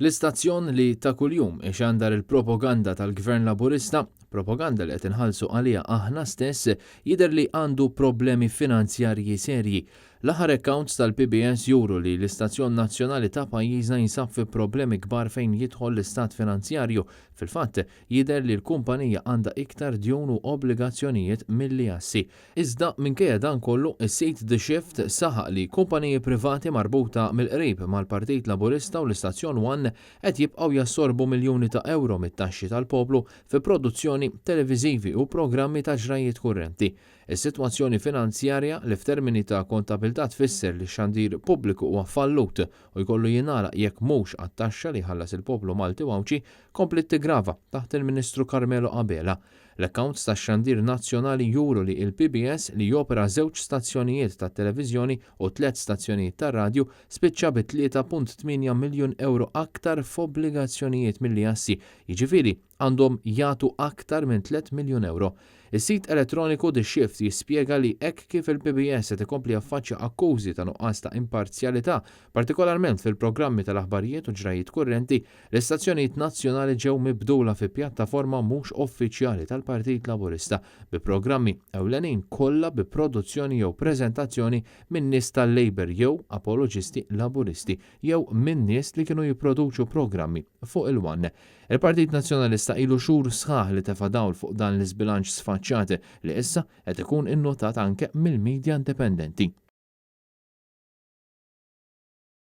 L-istazzjon li ta' kuljum ixandar il-propaganda tal-Gvern Laburista, propaganda li qed inħallsu għaliha aħna stess, jidher li għandu problemi finanzjarji serji. L-aħħar accounts tal-PBS juru li l-istazzjon nazzjonali ta' pajjiżna jinsab fi problemi kbar fejn jidħol l-istat finanzjarju. Fil-fatt, jidher li l-kumpanija għandha iktar djun u obbligazzjonijiet milli assi. Iżda, minkejja dan kollu, is-sit The Shift saħaq li kumpaniji privati marbuta mill-qrib mal-Partit Laburista u l-istazzjon One qed jibqgħu jassorbu miljuni ta' ewro mit-taxxi tal-poplu fi produzzjoni televiżivi u programmi ta' ġrajjiet kurrenti. Is-sitwazzjoni finanzjarja, li f'termini ta' kontabilità tfisser li x-xandir pubbliku huwa fallut u jkollu jingħalaq jekk mhux għat-taxxa li jħallas il-poplu Malti u Għawdxi, kompliet tiggrava taħt il-Ministru Carmelo Abela. L-accounts tax-xandir nazzjonali juru li il-PBS, li jopera żewġ stazzjonijiet tat-televiżjoni u tliet stazzjonijiet tar-radju, spiċċa bi 3.8 miljun ewro aktar f'obbligazzjonijiet milli assi, jiġifieri għandhom jagħtu aktar minn 3 miljun ewro. Is-sit elettroniku The Shift jispjega li hekk kif il-PBS qed ikompli jaffaċċja akkużi ta' nuqqas ta' imparzjalità, partikolarment fil-programmi tal-aħbarijiet u ġrajiet kurrenti, L-istazzjonijiet nazzjonali ġew mibdula fi pjattaforma mhux uffiċjali tal-Partit Laburista, bi programmi ewlenin kollha bi produzzjoni jew preżentazzjoni minn nies tal-Labour jew apoloġisti Laburisti jew minn nies li kienu jipproduċu programmi fuq il-One. Il-Partit Nazzjonalista ilu xhur sħaħ li tefa' dawl fuq dan l-iżbilanċ sfaċċat li issa qed ikun innotat anke mill-media indipendenti.